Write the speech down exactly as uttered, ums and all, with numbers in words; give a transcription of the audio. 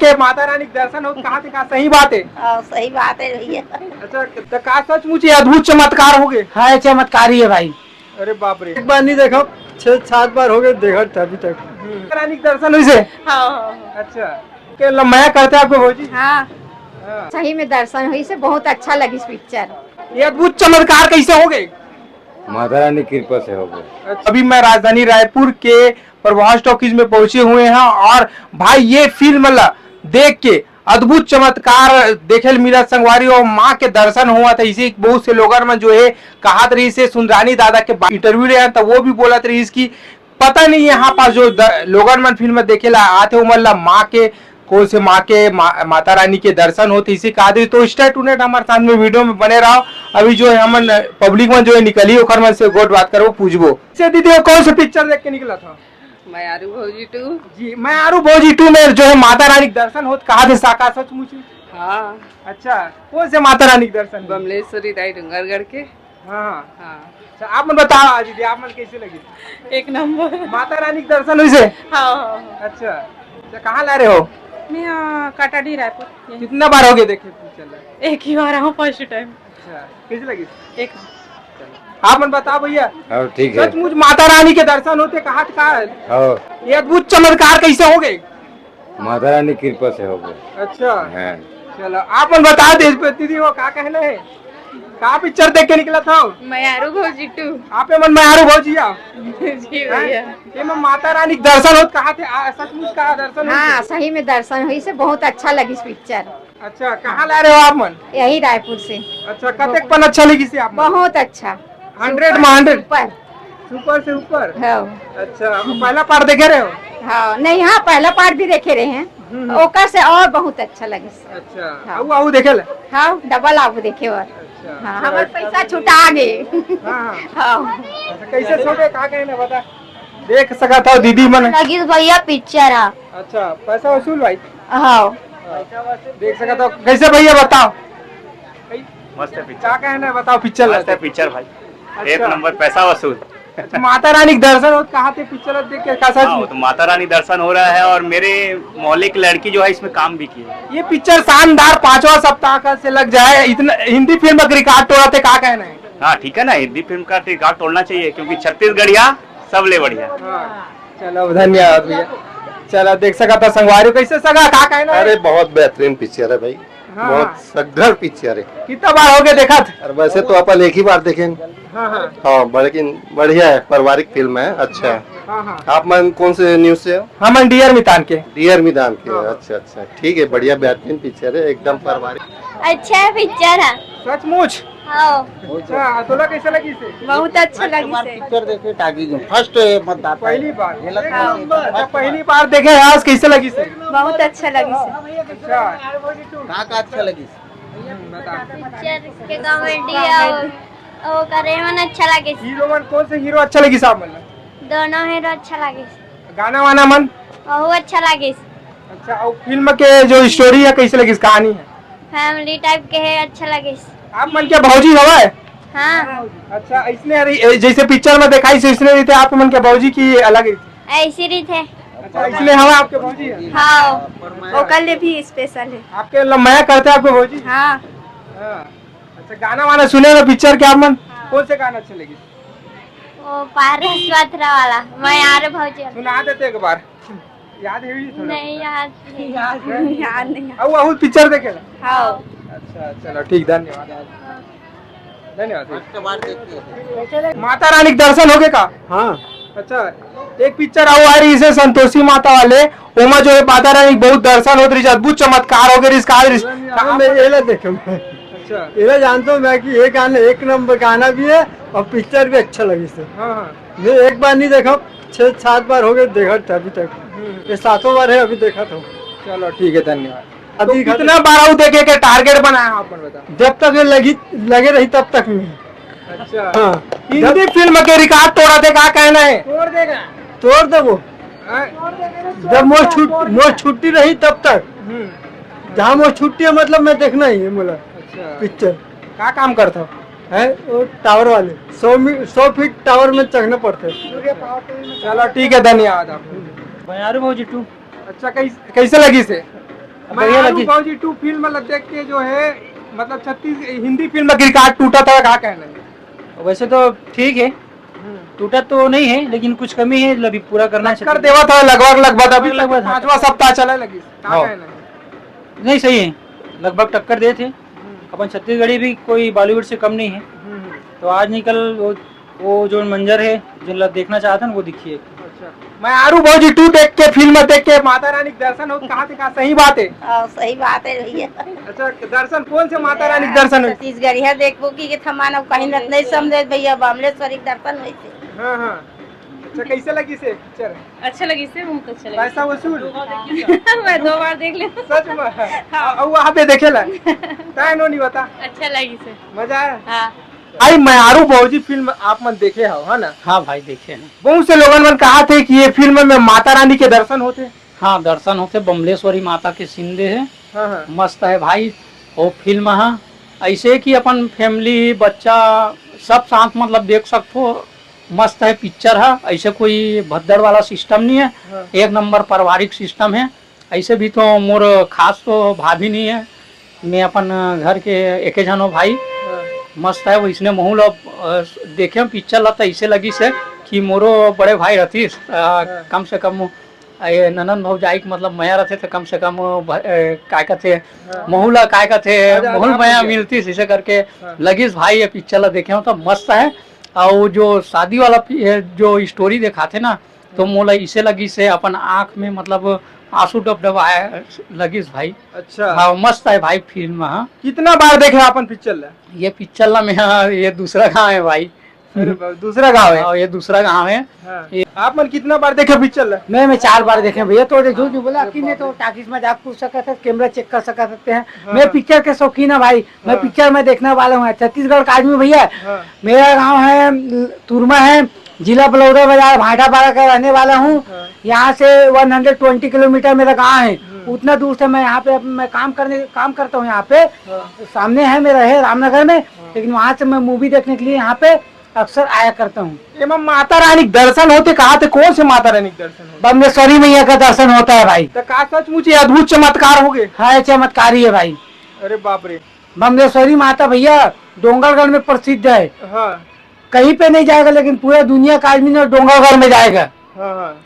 के माता रानी के दर्शन होत कहाथे, का सही बात हे? हाँ, सही बात है भैया। अच्छा, त का सचमुच ये अद्भुत चमत्कार होगे? हाँ, ये चमत्कार ही है भाई। अरे बाप रे। एक बार नहीं देखा, छह सात बार होगे देखा था अभी तक। माता रानी के दर्शन होइसे? हाँ, हाँ, हाँ। अच्छा, के लम्बा करते आपके भौजी? हाँ। हाँ। सही में दर्शन होइसे, बहुत अच्छा लगिस पिक्चर। ये अद्भुत चमत्कार कैसे होगे? माता रानी कृपा से होगे। अभी मैं राजधानी रायपुर के प्रभास टॉकीज में पहुंचे हुए हैं और भाई, ये फिल्म ला देख के अद्भुत चमत्कार देखे ल मिला संगवारी, और माँ के दर्शन हुआ था। इसे बहुत से लोगन मन जो है कहात रहिस हे, सुंदरानी दादा के इंटरव्यू ले हैं, तो वो भी बोलत रहिस कि पता नहीं यहाँ पास जो द-, लोगन मन फिल्म देखे ला आथे, उमन ला माँ के, कौन से माँ के, मा-, माता रानी के दर्शन होते, इसे कहा दे। तो स्टे ट्यून्ड हमारे साथ में, वीडियो में बने रहो। अभी जो है हमन पब्लिक मन जो है निकली, ओकर मन से गोठ बात करबो, पूछबो। से दीदी, वो कौन से पिक्चर देख के निकला था? मयारू भौजी टू। जी, मयारू भौजी टू में जो है माता रानी के दर्शन होत कहाथे, साका सचमुच? हाँ। अच्छा, कौन से माता रानी के दर्शन? बमलेश्वरी दाई डूंगरगढ़ के। हाँ। हाँ। अच्छा, आप मन बताओ आज दीदी, आप मन कैसे लगी? एक नंबर। माता रानी के दर्शन होइसे? हाँ, हाँ, हाँ। अच्छा, अच्छा, कहाँ ला रहे हो? मैं यहाँ काटाडी रायपुर। यहीं। कितना बार होगे देखे पिक्चर ला? एक ही बार आऊँ, फर्स्ट टाइम। अच्छा, कैसे लगी? एक आप मन बताओ भैया। हाँ, ठीक है। सचमुच माता रानी के दर्शन होते कहाथे का? हाँ। ये अद्भुत चमत्कार कैसे होगे? माता रानी कृपा से होगे। अच्छा। हाँ। चलो, आप मन बता दे इस पे, दीदी, वो का कहना है? का पिक्चर देख के निकला था? मयारू भौजी टू। आप मन मयारू भौजी या? जी भैया। ये में माता रानी के दर्शन होत कहाथे, आ, सचमुच का दर्शन होत? हाँ, सही में दर्शन होइसे, बहुत अच्छा लगिस पिक्चर। अच्छा, कहाँ ला रहे हो आप मन? यही रायपुर से। अच्छा, कतेक पन अच्छा लगिस आप मन? बहुत अच्छा। हंड्रेड में हंड्रेड? सुपर। सुपर से ऊपर? हाँ। अच्छा, आप पहला पार्ट देखे रहे हो? हाँ, नहीं, हाँ, पहला पार्ट भी देखे रहे हैं। हम्म। ओकर से और बहुत अच्छा लगिस। अच्छा, हाँ। आऊ, आऊ देखे ले? हाँ, डबल आऊ देखे और। अच्छा। हाँ, हमार पैसा छुटा गे। हाँ, हाँ। हाँ। अच्छा, कैसे छोटे, का कहना बता? देख सकत हो दीदी मन। लगिस भैया पिक्चर हा। अच्छा, पैसा वसूल भाई? हाँ। हाँ। देख सकत हो, कैसे भैया बताओ? मस्त है पिक्चर। का कहना है बताओ पिक्चर मस्त है ला? पिक्चर भाई। अच्छा। एक नंबर, पैसा वसूल। अच्छा, माता रानी के दर्शन होत कहाथे पिक्चर देख के, का सच हाँ, में? वो तो माता रानी दर्शन हो रहा है और मेरे मोहल्ले की लड़की जो है इसमें काम भी की है। ये पिक्चर शानदार, पांचवा सप्ताह का से लग जाए, इतना हिंदी फिल्म का रिकॉर्ड तोड़ाथे, का कहना है? हाँ, ठीक है ना, हिंदी फिल्म का रिकॉर्ड तोड़ना चाहिए क्योंकि छत्तीसगढ़िया सबले बढ़िया। हाँ, चलो धन्यवाद भैया। चलो देख सकत हो संगवारी, कैसे सगा, का कहना है? अरे बहुत बेहतरीन पिक्चर है भाई, हाँ, बहुत हाँ। सग्घर पिक्चर है। कितना बार होगे देखत? और वैसे तो अपन एक ही बार देखे। हाँ, हाँ। हाँ, लेकिन बढ़िया है, पारिवारिक फिल्म है, अच्छा है। हाँ, हाँ। आप मन कौन से न्यूज से हो? हम डीआर मितान के। डीआर मितान के, हाँ। अच्छा, अच्छा, ठीक है, बढ़िया बेहतरीन पिक्चर है, एकदम पारिवारिक। अच्छा पिक्चर है। सचमुच? हाँ। अच्छा, तोला कैसे लगिस हे? बहुत अच्छा लगिस हे। पिक्चर देखे टाकीज में, फर्स्ट है, मतलब। पहली बार? ये लगता है हाँ। अच्छा, पहली बार देखे आज, कैसे लगिस हे? बहुत अच्छा लगिस हे। अच्छा। का का अच्छा लगिस? हम्म, बता। पिक्चर के कॉमेडी और ओकर मन अच्छा लगिस। हीरो मन, कौन से हीरो अच्छा लगिस आप मन ला? दोनों हीरो अच्छा लगिस। गाना वाना मन? बहुत अच्छा लगिस। अच्छा, और फिल्म के जो स्टोरी है, कैसे लगिस, कहानी है? फैमिली टाइप के है, अच्छा लगिस। आप मन के भौजी हवय? हाँ। अच्छा, इसने अरे, ए, जैसे पिक्चर में दिखाइस, इसने रहिते आप मन के भौजी की अलग रहिते? ऐसी रहिते। अच्छा, इसने हवा आपके भौजी है? हाँ। ओकर ले भी स्पेशल है। आपके लम्बा करते आपके भौजी? हाँ। हाँ। अच्छा, गाना वाना सुने ना पिक्चर के आप मन? हाँ। कौन से गाना अच्छे लगिस? वो पारस पाथरा वाला, मयारू भौजी। सुना देते एक बार। याद है भी थोड़ा? नहीं, याद नहीं। याद नहीं। अब वहू पिक्चर देखे ना? हाँ। अच्छा, चलो ठीक, धन्यवाद। धन्यवाद। माता रानी के दर्शन होगे का? हाँ। अच्छा, एक पिक्चर आऊ आ रहिस हे संतोषी माता वाले, ओमा जो है माता रानी के बहुत दर्शन होत रहिस, अद्भुत चमत्कार होगे रहिस, का रहिस? हाँ, मैं एला देखे मैं। अच्छा। एला जानता हूँ मैं कि ये गाना एक नंबर गाना भी है और पिक्चर भी अच्छा लगिस हे। हाँ, हाँ। मैं एक बार नहीं देखा, छह सात बार होगे देखा था अभी तक। हम्म। ये सातों बार है, अभी देखा था। चलो ठीक है, धन्यवाद। अभी तो कितना बार आऊ देखे के टारगेट बनाया आप मन, बताओ? जब तक ये लगी, लगे रही तब तक में। अच्छा। हाँ। हिंदी फिल्म के रिकॉर्ड तोड़ाथे, का कहना है? तोड़ देगा। तोड़ देबो। हाँ। जब मोर छुट-, मोर छुट्टी रही तब तक। हम्म। जहाँ मोर छुट्टी है, मतलब मैं देखना ही है मोला। अच्छा। पिक्चर। का काम करथव? है वो टावर वाले, सौ मी-, सौ फीट टावर में चढ़ना पड़ता है। चलो ठीक है, धन्यवाद आप। मयारू भौजी टू। अच्छा, कैस-, कैसे लगिस हे? मैं बढ़िया आरू लगी। भौजी टू फिल्म ला देख के जो है, मतलब, छत्तीस हिंदी फिल्म के रिकॉर्ड टूटा था, का कहना है? वैसे तो ठीक है, हम्म। टूटा तो नहीं है, लेकिन कुछ कमी है, अभी पूरा करना है टक्कर छत्तीस। देवा था लगभग, लगभग अभी लगभग, तक हाँ। पांचवा सप्ताह चला लगी, का हाँ। कहना है? नहीं, सही है, लगभग टक्कर दे थे। हम्म। अपन छत्तीसगढ़ी भी कोई बॉलीवुड से कम नहीं है। हम्म। तो आज निकल वो, वो जो मंजर है, जिन लोग देखना चाहते हैं, वो दिखिए। अच्छा, मैं आरू भौजी टू देख के, फिल्म देख के माता रानी के दर्शन हो, कहा थे, का सही बात है? हाँ, सही बात है भैया। अच्छा, दर्शन कौन से माता रानी के दर्शन हो? छत्तीसगढ़िया देखबो कि के थमान, अब कहीं नहीं समझे भैया, बमलेश्वरी के दर्शन होइसे। हाँ, हाँ। अच्छा, कैसे लगी से पिक्चर? अच्छा लगी से, बहुत अच्छा लगी। पैसा वसूल? मैं दो बार देख लेता। सच में? हाँ। और वहाँ पे देखे ला? तय नो नहीं बता। अच्छा लगी से। मजा आया? हाँ। आई मैं आरू भौजी फिल्म आप मन देखे हो, है ना? हाँ भाई, देखे हैं। बहुत से लोगन मन कहा थे कि ये फिल्म में माता रानी के दर्शन होते। हाँ, दर्शन होते, बमलेश्वरी माता के सीन दे है। हाँ, हाँ। मस्त है भाई, वो फिल्म है। ऐसे कि अपन फैमिली, बच्चा, सब साथ, मतलब, देख सकते हो। मस्त है पिक्चर है, ऐसे कोई भद्दड़ वाला सिस्टम नहीं है। हाँ। एक नंबर पारिवारिक सिस्टम है। ऐसे भी तो मोर खास तो भाभी नहीं है, मैं अपन घर के एके झन हो भाई। हाँ। मस्त है, वैसने महू ला, अ, देखे पिक्चर ला तो ऐसे लगी से कि मोरो बड़े भाई रहतीस, अ, हाँ। कम से कम, अ, ये ननद भौजाई के मतलब मया रहते तो कम से कम, भ-, अ, काय कहते, हाँ। महू ला काय कहते, आजा, आजा, महू आप मया बोलिए। मिलतीस, इसे करके हाँ। लगिस भाई, ये पिक्चर ला देखे हो तो मस्त है। और जो शादी वाला पि-, ये जो स्टोरी दिखाते ना, तो मोला इसे लगिस हे अपन आँख में, मतलब, आंसू डबडबाए लगिस भाई। अच्छा। हाँ, मस्त है भाई फिल्म, हाँ। कितना बार देखे अपन पिक्चर ला? ये पिक्चर ला मैं, हाँ, ये दूसरा गाँव है भाई। अरे बाप, दूसरा गाँव है? हाँ, ये दूसरा गाँव है। हाँ। ये आप मन कितना बार देखे पिक्चर ला? मैं, मैं चार बार देखे भैया, तो झूठ नहीं बोला, अरे कि मैं बाप तो रे। टाकीज में जाके पूछ सकत है, कैमरा चेक कर सकत हैं। हाँ, मैं हाँ। पिक्चर के शौकीन है भाई, मैं हाँ। पिक्चर में देखने वाला हूँ। छत्तीसगढ़ का आदमी भैया, हाँ। मेरा गाँव है तुरमा है, जिला बलौदाबाजार, भाटापारा का रहने वाला हूँ। हाँ। यहाँ से वन हंड्रेड ट्वेंटी किलोमीटर मेरा गाँव है। हम्म। उतना दूर से मैं यहाँ पे, मैं काम करने, काम करता हूँ यहाँ पे। हाँ। सामने है मेरा, है रामनगर में, हाँ। लेकिन वहाँ से मैं मूवी देखने के लिए यहाँ पे अक्सर आया करता हूँ। एमा माता रानी के दर्शन होते, कहा थे, कौन से माता रानी के दर्शन होते? बमलेश्वरी मैया का दर्शन होता है भाई। तो का सचमुच ये अद्भुत चमत्कार हो गए? हाँ, ये चमत्कार ही है भाई। अरे बाप रे। बमलेश्वरी माता भैया डोंगरगढ़ में प्रसिद्ध है। हाँ। कहीं पे नहीं जाएगा, लेकिन पूरा दुनिया का आदमी ना डोंगरगढ़ में जाएगा। हाँ, हाँ।